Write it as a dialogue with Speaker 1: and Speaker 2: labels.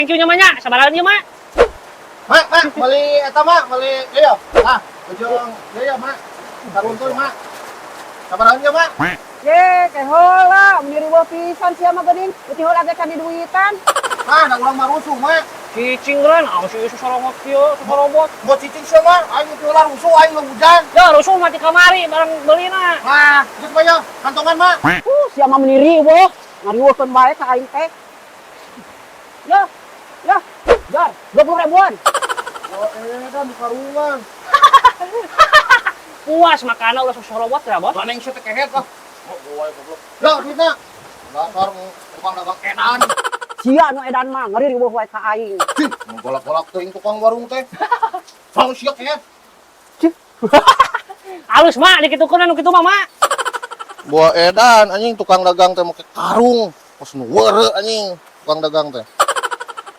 Speaker 1: Thank you nya, Mak, nya. Sabaraha ieu, Mak?
Speaker 2: Mak, Mak, beli eta, Mak, beli ieu. Nah, ujung ieu, Mak. Saruntul, Mak. Sabaraha ieu, Mak?
Speaker 3: Ye, ke heula, meni riweuh pisan sia mah geuning. Beuti heula ge can diduitan.
Speaker 2: Ah, da urang mah rusuh, Mak.
Speaker 1: Cicing geura, naon sih sorobot kieu, sorobot.
Speaker 2: Buat cicing sia, Mak. Aing itu lah rusuh, aing lo hujan.
Speaker 1: Ya, rusuh mati kamari barang belina.
Speaker 2: Nah, geus mah ya, kantongan, Mak.
Speaker 3: Sia mah meni riweuh. Ngariweuhkeun bae ka aing teh. Ya, ya, jar, 20 ribuan.
Speaker 2: Oh, edan di karungan.
Speaker 1: Puas makana ulah sorobot ya, Bos.
Speaker 2: Gandeng sia teh kehet lah. Oh, gua goblok. Lah, duitna. Dasar tukang dagang edan.
Speaker 3: Sia nu edan mah ngari riweuh wae ka aing.
Speaker 2: Cih, golak-golak teuing tukang warung teh. Bang sia kehet.
Speaker 1: Halus, Mak, dikitukeun anu kitu mah, Mak.
Speaker 2: Buah edan anjing tukang dagang teh make karung. Pas nu weureu anjing tukang dagang teh.